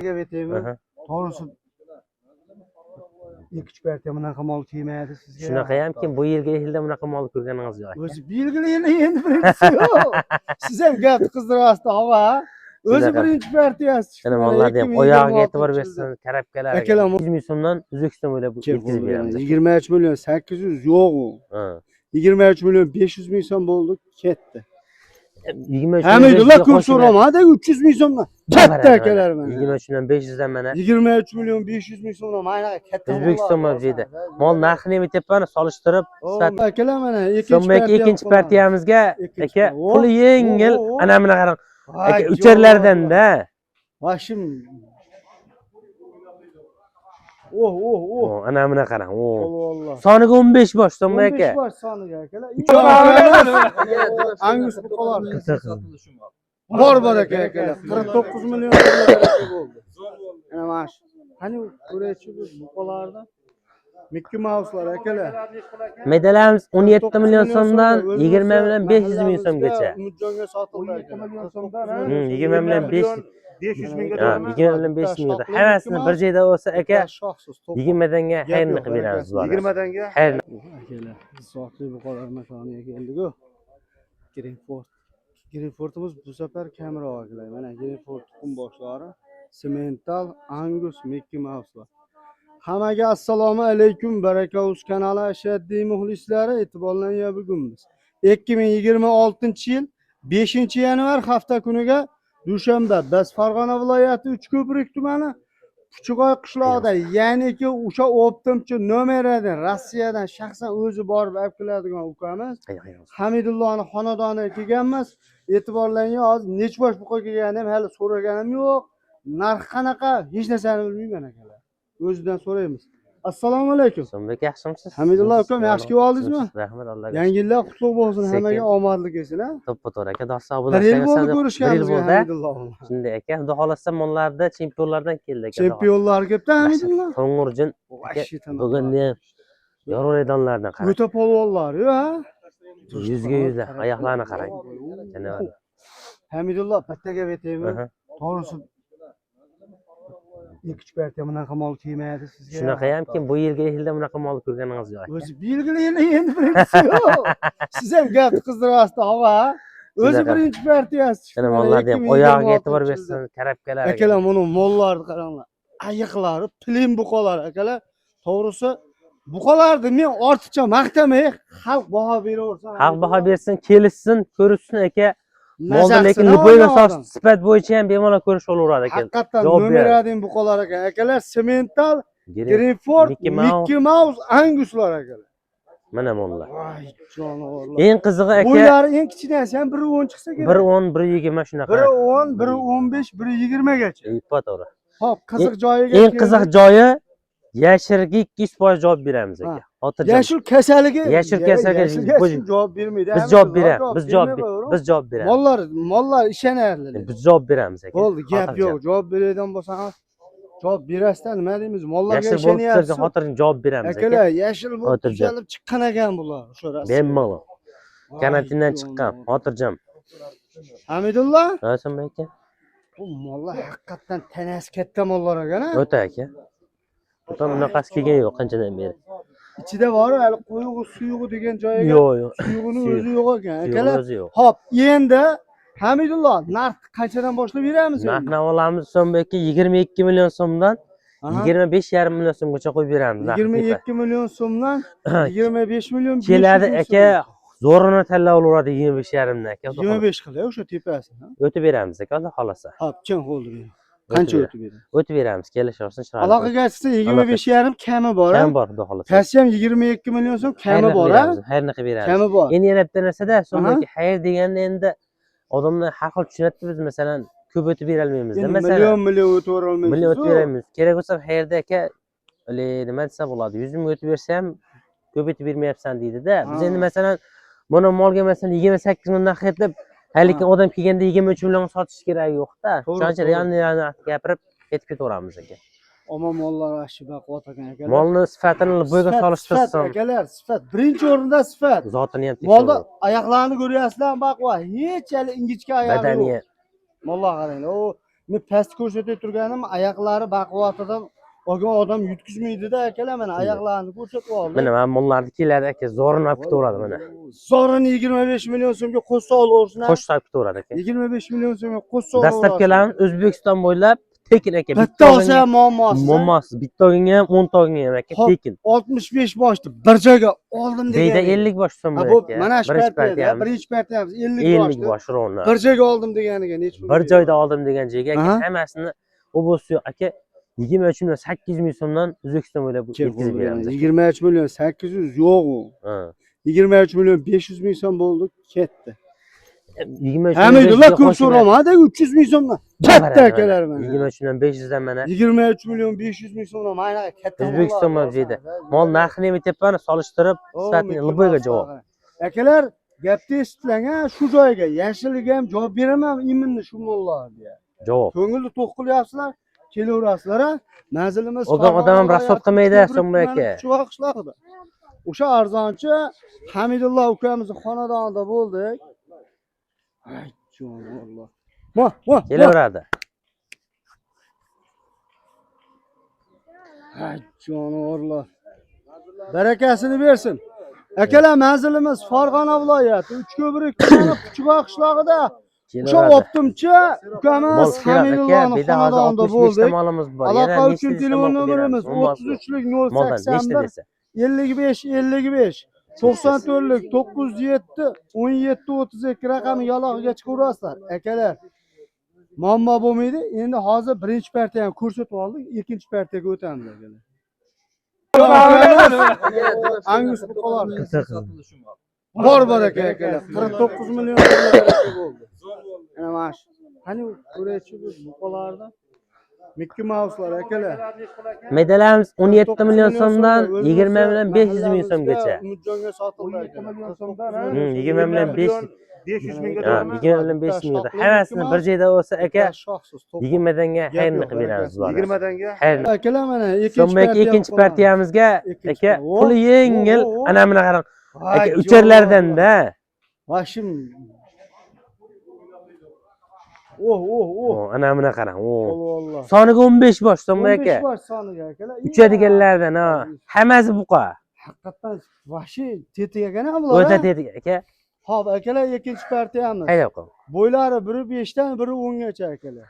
Aytaymi? To'g'risi, ikki uch partiya bunaqa mol kelmaydi sizga. Shunaqa hamki, bu yilgi yilda bunaqa mol ko'rganingiz yo'q aka. O'zi belgili endi birinchisi yo'q. Siz ham gapni qizdiryapsiz, og'a. O'zi Shunaqa. birinchi partiyasi chiqdi. Mana Mana mollarni ham oyog'iga 2026 e'tibor yilda. bersin, karabkalar. Akalar, 100 ming so'mdan O'zbekiston bo'ylab yetkazib beramiz. 23 million 800 yo'q u. Ha. 23 million 500 ming so'm bo'ldi, ketdi. 23 Hamidullah million ko'p 500 so'ramadi, 300 ming so'mdan. Katta akalar mana. 23 million 500 dan mana 23 million 500 ming so'mdan mana katta O'zbekiston mavjudi. Mol narxini ham aytyapman, solishtirib, sifat. Akalar, mana ikkinchi So'mbek ikkinchi partiyamizga Ikkinchi aka puli yengil, o, o. ana buni qarang. Aka ucharlardan-da. Vashim. Oh, oh, oh. O, ana buni qarang. O. Alloh. Soniga 15 bosh, So'mbek 15 aka. bosh soniga akalar. Angus buqalar. Bor, bor aka, akalar. 49 million dollar bo'ldi. Mana mana shu. Qani ko'raychi bu buqalarni. Mickey Mouse'lar akalar. Medalarimiz 17 million so'mdan o'zi 20 bo'lsa million 500 ming so'mgacha. Umidjonga sotildi aka. 17 million so'mdan, ha? 20 million 500 500 mingga Ha, to'g'rimi? 20 million 500 mingga. Hammasini bir joyda bo'lsa aka, Shoxsiz to'p. 20 danga Gap xayrni yo'q, qilib beramiz barakasi. bularni. 20 danga. Xayrni. Akalar, zotli buqalar makoniga keldik-ku. Greenford. Greenfordimiz bu safar kamroq akalar. Mana Greenford tuxum boshlari, Semental, Angus, Mickey Mouse'lar. Hammaga assalomu alaykum. Baraka uz kanali ashaddiy muxlislari, e'tiborlanya bugun biz 2026-yil 5 yanvar hafta kuniga dushanba, biz Farg'ona viloyati Uchko'prik tumani Puchug'oy qishlog'ida, ya'niki o'sha optimchi nomeradan Rossiyadan shaxsan o'zi borib olib keladigan ukamiz Hamidullohni xonadoniga kelganmiz. E'tiborlanya, hozir necha bosh buqa kelganini ham hali so'raganim yo'q. Narxi qanaqa, hech narsani bilmayman akalar. O'zidan so'raymiz. Assalomu alaykum. So'mbek, yaxshimisiz? Hamidullo ukam, yaxshi kelib oldingizmi? Rahmat, Allohga. Yangi yillar qutlug' bo'lsin, Sekin. hammaga omadli kelsin, ha? To'ppa to'g'ri aka, do'stlar. Bir yil bo'ldi Bir yil ko'rishganimizga bo'ldi. Hamidullo bilan. Shunday aka, xudo xolasa mollarda chempionlardan keldi aka. Chempionlar kelibdi Hamidullo. Qo'ng'irjin Vahshiy bugun ne yorug'liydonlardan qarang. O'ta polvonlar, yo, ha? Yuzga yuzlar, oyoqlarini qarang. Janavar. Hamidullo, bitta gap aytaymi? Aha. To'g'risi, ikki uch partiya bunaqa mol kelmaydi sizga. Shunaqa hamki, bu yilgi yilda bunaqa mol ko'rganingiz yo'q aka. O'zi belgili endi birinchisi yo'q. Siz ham gapni qizdiryapsiz, og'a. O'zi Shunaqa. birinchi partiyasi chiqdi. Mana Mana mollarni ham 2026 oyog'iga e'tibor yilda. bersin, karabkalar. Akalar, buni mollarni qaranglar. Ayiqlari, pilim buqalar akalar. To'g'risi, buqalarni men ortiqcha maqtamay, xalq baho beraversin. Xalq baho bersin, kelishsin, ko'rishsin aka. Molni Mazasini lekin любой olgan misol odam. sifat bo'yicha ham bemalol ko'rish olaveradi aka. Haqiqatdan Javob nomer beradi. один buqalar ekan. Akalar, Semental, Green- Greenford, Mickey Mouse. Mickey Mouse, Anguslar akalar. Mana mollar. Voy jonivorlar. Eng qizig'i aka, Bo'ylari eng kichkinasi ham 1.10 chiqsa kerak. 1.10, 1.20 shunaqa. 1.10, 1.15, 1.20 gacha. To'ppa to'g'ri. Xo'p, qiziq joyiga Eng keldik. qiziq joyi yashirga 200% javob beramiz aka. Ha. Xotirjam. Yashil kasaliga Yashil kasaliga yashil kasaliga javob bermaydi. Biz javob beramiz. Biz javob biz javob beramiz. Mollar ishonarli. Biz javob beramiz aka. Bo'ldi, gap Xotirjam. yo'q. Javob beradigan bo'lsangiz, javob berasizdan nima deymiz? Mollarga Yashil bo'lib ishonyapsiz. tuzalgan xotirjam javob beramiz aka. Akalar, yashil bo'lib Xotirjam. tuzalib chiqqan ekan bular o'sha Rossiya. Bemalol. Voy Karantindan chiqqan, jonivorlar. xotirjam. Hamidullo, Rasim aka. bu mollar haqiqatdan tanasi katta mollar ekan, ha? O'ta aka. O'ta bunaqasi kelgan yo'q qanchadan beri. Ichida bor hali quyug'i, suyug'i degan joyiga Yo'q, yo'q. suyug'ini Suyuq. o'zi yo'q ekan. Suyug'i Akalar, o'zi yo'q. Xo'p, endi Hamidullo, narx qanchadan boshlab beramiz endi? Narx navolamiz so'm aka 22 million so'mdan Aha. 25,5 million so'mgacha qo'yib beramiz. narx tepa. 22 million so'mdan 25 million 500 Keladi ming aka, zo'rini tanlab olaveradi 25,5 dan aka. so'm. 25 qilay o'sha tepasini. O'tib beramiz aka, Xudo xolasa. Xo'p, kim qo'ldi beri? Qancha o'tib beradi? O'tib beramiz, kelishaversin chiroyli. Aloqaga chiqsa 25,5 kami bor, ha? Kam bor, Xudo xolasa. Pasti ham 22 million so'm kami Xayrni bor, qilib ha? beramiz, xayrni qilib beramiz. Kami bor. Endi yana bitta narsada, so'mdagi Aha. xayr deganda endi odamlar har xil tushunadi, biz masalan ko'p o'tib berolmaymiz-da, Endi masalan. million million o'tib olmaysiz. Million o'tib berolmaymiz. Kerak bo'lsa xayrda aka, hali nima desa bo'ladi, 100 ming o'tib bersa ham ko'p o'tib bermayapsan deydi-da. Biz endi Ha. masalan buni molga masalan 28 million narx aytib, haligi odam kelganda 23 millionga sotish keragi yo'q-da. To'g'ri, Shuning uchun to'g'ri. real narx gapirib ketib ketaveramiz aka. Omon mollar ashi baquvvat ekan akalar. Molni sifatini bo'yga Sifat, solishtirsin. sifat akalar, sifat. Birinchi o'rinda sifat. Zotini ham Molda tekshirib. oyoqlarini ko'ryapsizlar, baquvvat. Hech hali ingichka oyog'i yo'q. Badaniga Mollar qaranglar. O Men past ko'rsatib turganim oyoqlari baquvvatidan olgan odam yutkizmaydi-da akalar, mana oyoqlarini ko'rsatib oldi. Mana mana mollarni keladi aka, zo'rini olib ketaveradi mana. Zorini 25 million so'mga qo'shsa olaversin. Qo'shsa olib ketaveradi aka. 25 million so'mga qo'shsa olaversin. Доставка larimiz O'zbekiston bo'ylab tekin aka. Bitta olsa ham muammosiz. Muammosiz. Bitta olganga ham, 10 ta olganga ham aka Hop, tekin. 65 boshni bir joyga oldim Deyda degan. 50 bosh so'm Ha, bu aka. mana shu Birinchi partiyada, partiyamiz birinchi partiyamiz 50 50 boshni. bosh ровно. Bir joyga oldim deganiga necha pul? Bir joyda oldim degan joyga aka Aha. hammasini u bo'lsa aka 23 million 800 ming so'mdan O'zbekiston bo'ylab yetkazib beramiz. Aka. 23 million 800 yo'q u. Ha. 23 million 500 ming so'm bo'ldi, ketdi. 23 Hamidullah ko'p 500 so'ramadi, 300 ming so'mdan. Katta akalar mana. 23 million 500 dan mana 23 million 500 ming so'mdan mana katta O'zbekiston mollar mavjudi. olsan. Mol narxini ham aytyapman, solishtirib, O, sifatini Mickey liboyga Mouse javob. tag'i. Akalar, gapni eshitlang, shu joyga yashiliga ham javob beraman именно shu mollarga. Javob. Ko'ngilni to'q qilyapsizlar, kelaverasizlar, ha. Manzilimiz Olgan odam ham Farg'ona rasxod viloyati, qilmaydi, Ko'prik So'mboy tumani, aka. Chuvoq qishlog'ida. O'sha arzonchi Hamidulloh ukamizni xonadonida bo'ldik. Ay, jonivorlar. Mo, mo. Kelaveradi. Ay, jonivorlar. Barakasini bersin. Akalar, manzilimiz Farg'ona viloyati, Uchko'prik tumani, Puchboq qishlog'ida. O'sha Kelaveradi. optimchi ukamiz Mol kerak aka, Hamidullohni bu yerda hozir xonadonida 65 ta bo'ldik. molimiz bor. Yana Aloqa nechta uchun desa telefon mol qilib beramiz. nomerimiz Muammosi yo'q. 33 Moldan nechta 081 desa. 55 55 94 907 17 32 raqami yalog'iga chiqaverasizlar akalar. Muammo bo'lmaydi. Endi hozir birinchi partiya ham ko'rsatib oldik, ikkinchi partiyaga o'tamiz akalar. Angus buqalar. Bor bor aka akalar. 49 million so'mga bo'ldi. Mana mana shu. Qani ko'raychi bu buqalarni. Mickey Mouse'lar akalar. Maydalarimiz 17 million so'mdan o'zimizda 20 million 500 ming so'mgacha. Umidjonga sotildi akalar. Hmm, 20 million 500 500 mingga Ha, 20 million 500 mingga. Hammasini bir joyda bo'lsa aka Shoxsiz, to'q. 20 danga Gap xayrni yo'q, qilib beramiz barakasi. bularni. 20 danga Xayrni. Akalar mana ikkinchi So'mboy aka ikkinchi partiyamizga Ikkinchi aka partiya. puli yengil. O, o, o. Ana buni qarang. Vay Aka ucharlardan-da. Vashim. Oh, oh, oh. O, ana buni qarang. O. Alloh. Soniga 15 bosh So'mboy aka. 15 bosh soniga akalar. Uchadiganlardan ha. Hammasi buqa. Haqiqatdan vahshiy tetik ekan ha bular. O'ta ha? tetik aka. Xo'p, akalar, ikkinchi partiyamiz. Haydab qo'y. Bo'ylari biri 5 dan, biri 10 gacha akalar.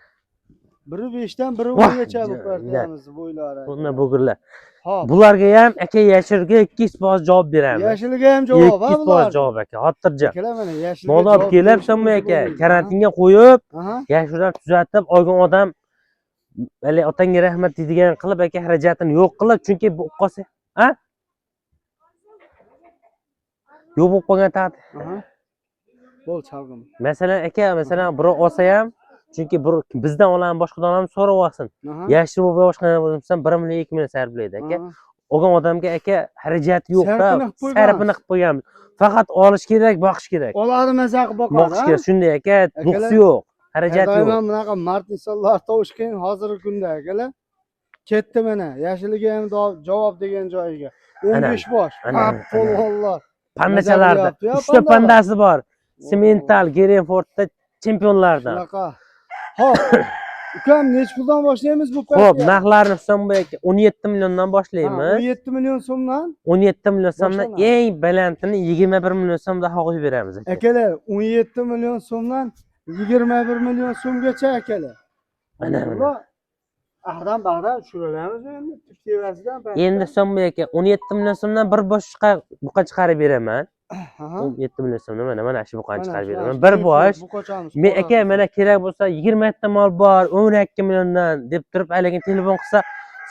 Biri 5 dan, biri Voh, 10 gacha bu jonlar. partiyamiz bo'ylari. Bundan bug'urlar. Xo'p. Bularga ham aka yashirga 200% javob beramiz. Yashiliga ham javob ha 200% bular. javob aka, xotirjam. Akalar mana yashiliga Molni olib javob kelib, berish So'mboy o'zi aka, bo'lmaydi. karantinga qo'yib, Aha. yashirdan tuzatib olgan odam hali otangga rahmat deydigan qilib aka xarajatini yo'q qilib, chunki bu qolsa, ha? Yo'q bo'lib qolgan taqdir. Aha. Bo'l chalg'im. Masalan aka, masalan birov olsa ham, chunki bir bizdan olami, boshqadan olami so'rab olsin. Aha. Yashir bo'lib boshqa bo'lsa 1 million 2 million sarflaydi aka. Aha. Olgan odamga aka xarajati yo'q-da, Sarfini qilib qo'yganmiz. sarfini qilib qo'yganmiz. Faqat olish kerak, boqish kerak. Oladi maza qilib boqadi. Boqish kerak, shunday aka, nuqsi yo'q, xarajat yo'q. Doim bunaqa mard insonlar tovush qiyin hozirgi kunda akalar. Ketdi mana yashiliga ham javob degan joyiga. 15 bosh. ana, Ha, ana. polvonlar. Pandachalarda Maza qilyapti ya, 3 ta pandalar. pandasi bor. Semental, Gerenfordda chempionlardan. Shunaqa. Xo'p. Ukam, necha puldan boshlaymiz bu Xo'p, partiyani? narxlarni So'mboy aka 17 milliondan boshlaymiz. 17 million so'mdan 17 million so'mdan Boshlanadi. eng balandini 21 million so'mda qo'yib beramiz aka. Akalar, 17 million so'mdan 21 million so'mgacha akalar. Mana, mana. Bular ahdan bag'dan tushiramiz endi tevasidan. Endi So'mboy aka 17 million so'mdan bir bosh buqa chiqarib beraman. Aha. 17 million so'mdan mana mana shu buqani Mana chiqarib shu- beraman. shu Bir bosh. Buqachamiz. Men aka mana kerak bo'lsa 20 ta mol bor, 12 milliondan deb turib haligi telefon qilsa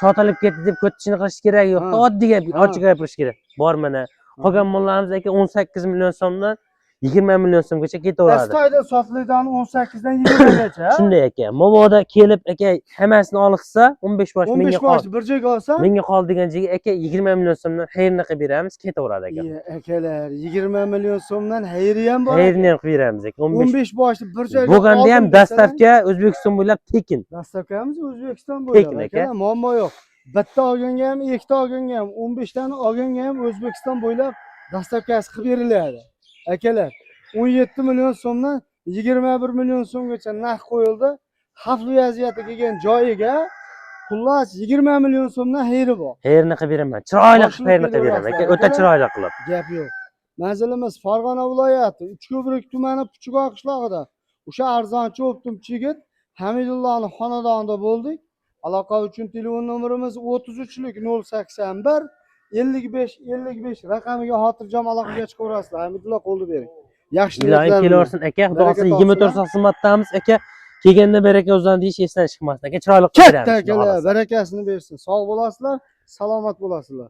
sotilib ketdi deb ko'tishini qilish kerak yo'q. Ha. Oddiy gap, Ha. ochiq gapirish kerak. Bor mana. Qolgan mollarimiz aka 18 million so'mdan 20 million so'mgacha ketaveradi. Astoydil sotiladigan 18 dan 20 gacha. Shunday aka. Mabodo kelib aka hammasini olsa 15 bosh 15 menga qol. bosh bir joyga olsa, Menga qol degan joyga aka 20 million so'mdan xayrni qilib beramiz, ketaveradi aka. Iya, akalar, 20 million so'mdan xayri ham bor. Xayrni ham qilib beramiz aka. 15 15 boshni bir joyga bo'lganda ham oldim desalar, dastavka O'zbekiston bo'ylab tekin. Dastavkamiz O'zbekiston bo'ylab Tekin aka. akalar, muammo yo'q. Bitta olganga ham, ikkita olganga ham, 15 tani olganga ham O'zbekiston bo'ylab dastavkasi qilib beriladi. Akalar, 17 million so'mdan 21 million so'mgacha narx qo'yildi. Xavfli vaziyatga kelgan joyiga xullas 20 million so'mdan xeyri bor. Xeyrini qilib beraman. Chiroyli qilib Boshini xeyrini qilib beraman aka. kelaverasizlar, O'ta akalar. chiroyli qilib. Gap yo'q. Manzilimiz Farg'ona viloyati, Uchko'prik tumani, Puchug'on qishlog'ida. O'sha arzonchi оптом chi yigit Hamidullohning xonadonida bo'ldik. Aloqa uchun telefon nomerimiz 33 081 55 55 raqamiga xotirjam aloqaga chiqaverasizlar. Hamidulloh, qo'lni bering. Yaxshi Iloyim niyatlar bilan. kelaversin aka. Xudo Baraka xohlasa 24 topsinlar. soat xizmatdamiz aka. Kelganda baraka o'zidan deyish esdan chiqmasin aka. Chiroyli qilib Katta beramiz. Xudo akalar, xohlasa. barakasini bersin. Sog' bo'lasizlar, salomat bo'lasizlar.